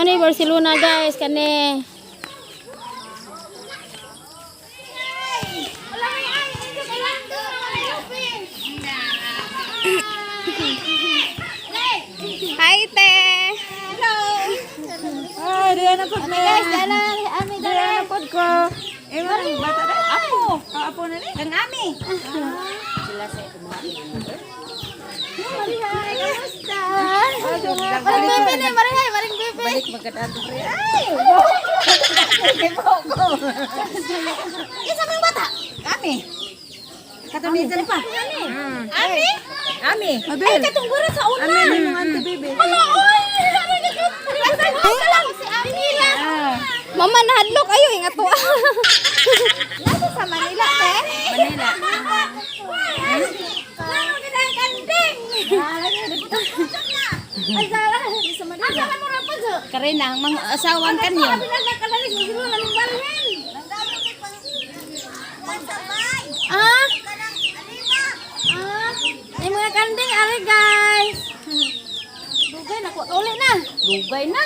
Mo ni Barcelona, guys, kani. Hi, te. Ay, diyan na pod me. Guys, dala ami Diyan dala. na pod ko. Eh, man, bata na. Apo. Ah, apo na ni. Kang ami. Marihay, kamusta? Maring bebe ni, marihay, maring bebe. Balik magkatato pre. Ay! Isa kang bata. Ami. Katong pa. Ami? Ami. Ay, katong gura sa una. Amin ni mong auntie baby. Mama, oy! Ano lang si Ami lang. Mama, nahadlok ayo ingat to. Nasa sa Manila, te? Manila. Laro ni ang kanding. Ay, Zara. Asa ka mo ra pa zo? Karina, ang mga asawan kanyo. Sabi lang nakalalis mo sila laming balhin. Ah? Ah, may mga kanding ari, guys. Dugay na ko uli na. Dugay na.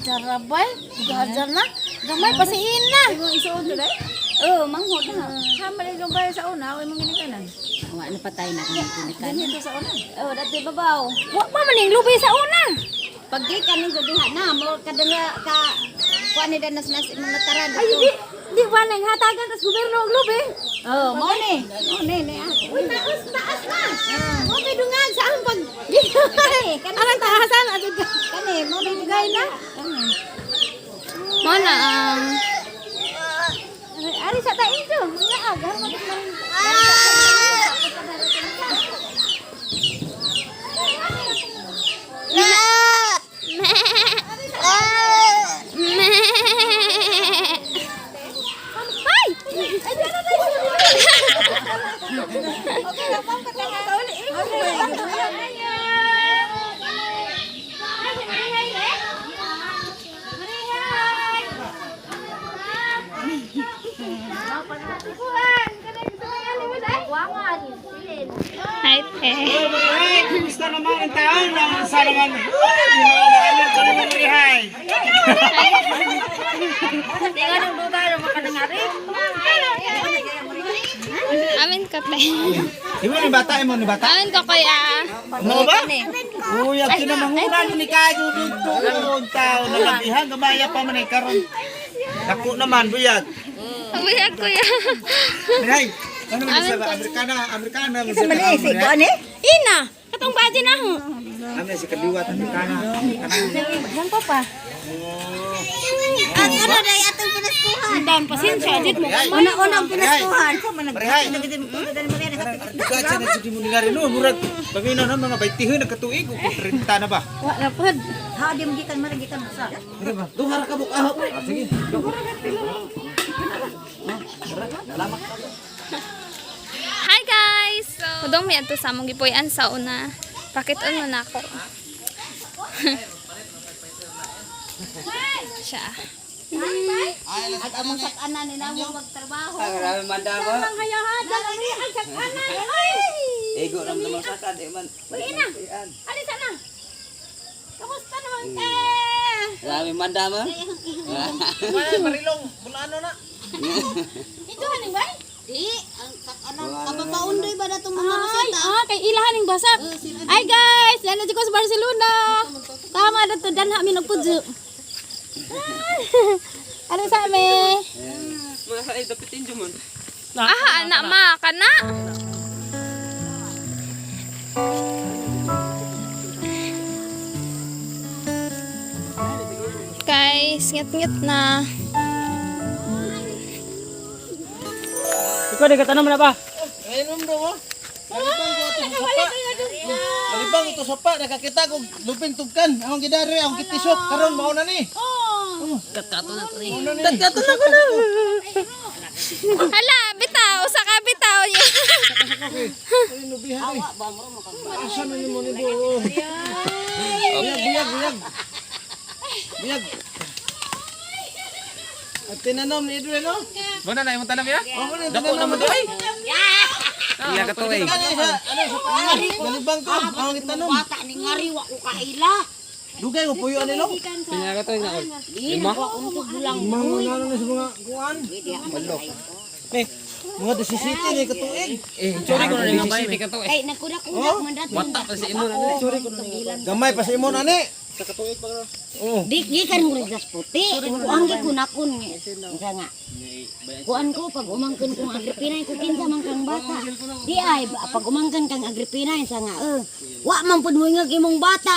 Jarabay, gajar na. Gamay pasiin na. Imong isuod na dai. Oh, manghod na. Sama ni yung bahay sa una, o imong ginikanan. Wa na patay na kung kinikan. Dito sa una. Oh, dati babaw. Wa pa man ning lubi sa una. Paggikan ninyo diha na mo kadanga ka kuan ni danas nas imong nataran Ay, di, di ba nang hatagan tas gobyerno og lubi? Oh, mo ni. Mo ni ni ah. Uy, taas, taas na. Mo kay dungan sa ang pag Arang taasan adto ka. Kani mo ni dugay na. Mo na ang Ari sa ta injo, mga agar man. Ay! Ay, dala na. Okay lang pang Hi, te. Ay, kumusta naman ang taon? Sa naman? Uy, ginawa ko naman rihay. Amin ka, te. Imo ni bata, imo ni bata. Amin ka, kuya. Mo ba? Uy, ang kinamangura ni kayo dito. Ang tao nalabihan, gamaya pa man ay karon. Dako naman, buyag. Kuya, kuya. Rihay. Ano man sa Amerikana, Amerikana. Isa man eh, si kuan eh. Ina, katong baji na ho. Ano si kaliwat Amerikana. Yan pa pa. At ano day atong pinaskuhan. Dam pasensya, dit mo. Una-una ang pinaskuhan. Rihay. Gacha na jud mo ningari no, murag paminaw na mga 20 nagkatuig ug 30 na ba? Wa na pod. Ha, di mo gikan man gikan sa. Dire ba? Duha ra ka buk ah. Ah, sige. Hi, guys! So, Mudong mi adto sa among gipuy-an sa una. Pakit-on mo na ako. Siya. At among sakanan ni namo magtrabaho. Grabe mandamo. Ang hayahadan ang ang sakanan. Ay! Ego ram naman sa ka, di man. Uy, ina. Alisa na. Kamusta naman ka? Grabe mandamo. Marilong, bulano na. Ito haning bay? Di, ang sakanan kababaundoy ba na tong mga Ay, roseta? ah, kay ilahan ning basak. Ay guys, dala ko sa Barcelona. Tama na to danha mi nagpudyo. Ano sa ame? Mga ay dapitin jud man. Aha, anak ma, kana. Guys, nget-nget na. Ikaw, di ka tanong na ba? Ayun mo mo. Nalibang ko ato sa sapa. Nalibang ito sapa nakakita ko luping tugkan. Akong gidari, akong kitisok karon mao na ni. Oh. Katkato na to ni. Katkato na ko na. Hala, bitaw, usa ka bitaw niya. Ay, nubihan eh. Asa na nimo ni buo? Buyag, buyag, buyag. Buyag. At tinanom ni Edwin, no? Muna na, imong tanong ya? Oh, muna tinanom mo doy. Iya ka to eh. Ano sa ano sa paa? Nalibang ko, akong gitanom. Bata ni ngari wa ko kaila. Dugay ko puyo ani lo. Pila ka to na. Lima. Lang. Mga ano na sa mga kuan. Eh, mga 17 ni katuig. Eh, sorry ko na nga bay. Ka to eh. Kay nagkudak-kudak man dato. Wata pa si imo na. Sorry ko Gamay pa sa imo na ni. Sa katuig pa. Oo. Di gikan mo rin puti. Kuan gi kunakon nga. Unsa nga? Kuan ko pag umangkon kong Agripina ko kinsa man kang bata. Di ay pag umangkon kang Agripina sa nga eh. Wa man pud mo ingag imong bata.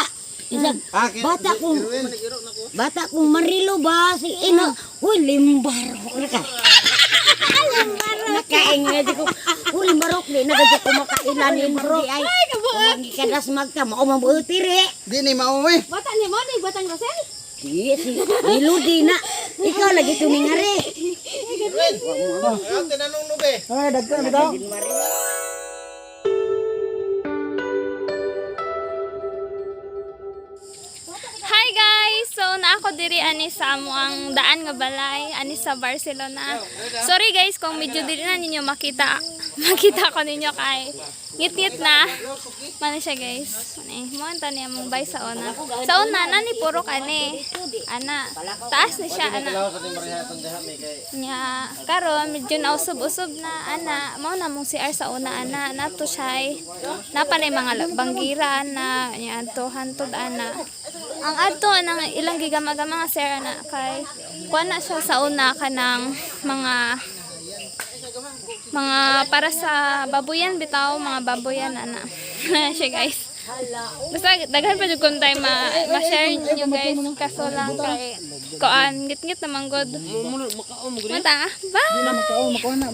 Isa bata kong bata kong Marilo ba si ina. Uy limbar ka. Nakain nga di ko. Uy limbarok di na gud ko makailan ni ay. Ay kadas magka mao man buti re. Di ni mao eh. Bata ni mo ni batang Rosel. Di si Niludi na. Ikaw lagi tumingari. Ang tinanong no be. Ay, dagkan bitaw. Hi guys! So na ako diri ani sa amo ang daan nga balay ani sa Barcelona. Sorry guys kung medyo dili na ninyo makita makita ko ninyo kay ngit-ngit na. Mano siya guys. Ani mo anta niya mong bay sa una. Sa una na ni puro kani. Ana, taas ni siya ana. Nya karon medyo nausob-usob na ana. Mao na mong CR sa una ana nato siya napa na yung mga banggira ana nya adto hantod ana. Ang adto anang ilang gigama-gama nga sir ana kay kuan na siya sa una kanang mga para sa babuyan bitaw mga babuyan ana. Na siya guys. Basta daghan pa jud kung time ma-share ninyo guys kaso lang kay kuan ngit-ngit naman god. Mata, bye. Makaon na.